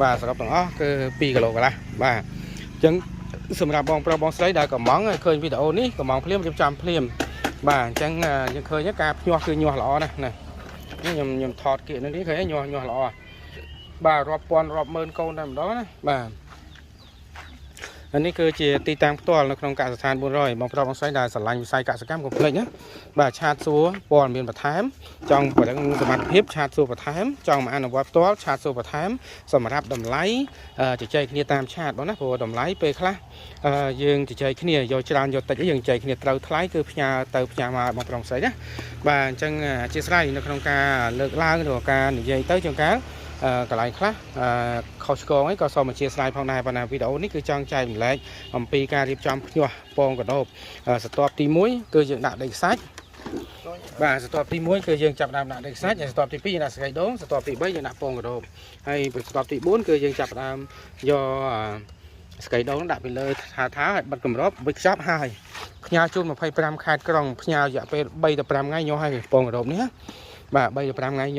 បាទសរុបទាំងអស់គឺ2គីឡូកន្លះបាទអញ្ចឹងសម្រាប់បងប្រុសបងស្រីដែលកំងឃើញវីដេអូនេះកំងភ្លាមរៀបចំភ្លាមបាទអញ្ចឹងយើងឃើញការភ្ញាស់គឺញាស់ល្អណាស់ណាខ្ញុំខ្ញុំថតគៀកនេះឃើញញាស់ញាស់ល្អបាទរាប់ពាន់រាប់ម៉ឺនកូនតែម្ដងណាបាទនេះគឺជាទីតាំងផ្ទាល់នៅក្នុងកសិដ្ឋាន400បងប្រុសបងស្រីដែលស្រឡាញ់វិស័យកសិកម្មកុំភ្លេចណាបាទ chat សួរព័ត៌មានបន្ថែមចង់ពង្រឹងសមត្ថភាព chat សួរបន្ថែមចង់មកអនុវត្តផ្ទាល់ chat សួរបន្ថែមសម្រាប់តម្លៃជជែកគ្នាតាម chat បងណាព្រោះតម្លៃពេលខ្លះយើងជជែកគ្នាយកច្រើនយកតិចយើងជជែកគ្នាត្រូវថ្លៃគឺផ្ញើទៅផ្ញើមកបងប្រុសស្រីណាបាទអញ្ចឹងអធិស្ឋាននៅក្នុងការលើកឡើងឬការនិយាយទៅជាងការកន្លែងខ្លះខុសឆ្គងអីក៏សូមអធិស្ឋានផងដែរប៉ុន្តែវីដេអូនេះគឺចង់ចែករំលែកអំពីការរៀបចំភ្ញាស់ពងកដោបស្រទាប់ទី1គឺយើងដាក់ដីខ្សាច់បាទស្រទាប់ទី1គឺយើងចាប់ដើមដាក់ដីខ្សាច់ហើយស្រទាប់ទី2យើងដាក់ស្កៃដូងស្រទាប់ទី3យើងដាក់ពងកដោបហើយស្រទាប់ទី4គឺយើងចាប់ដើមយកស្កៃដូងដាក់ពីលើថាថាឲ្យបិទគម្របវិចខ្ចប់ហើយផ្ញើជូន25ខេត្តក្រុងផ្ញើរយៈពេល3ទៅ5ថ្ងៃញាស់ហើយពងកដោបនេះបាទ3ទៅ5ថ្ងៃញាស់។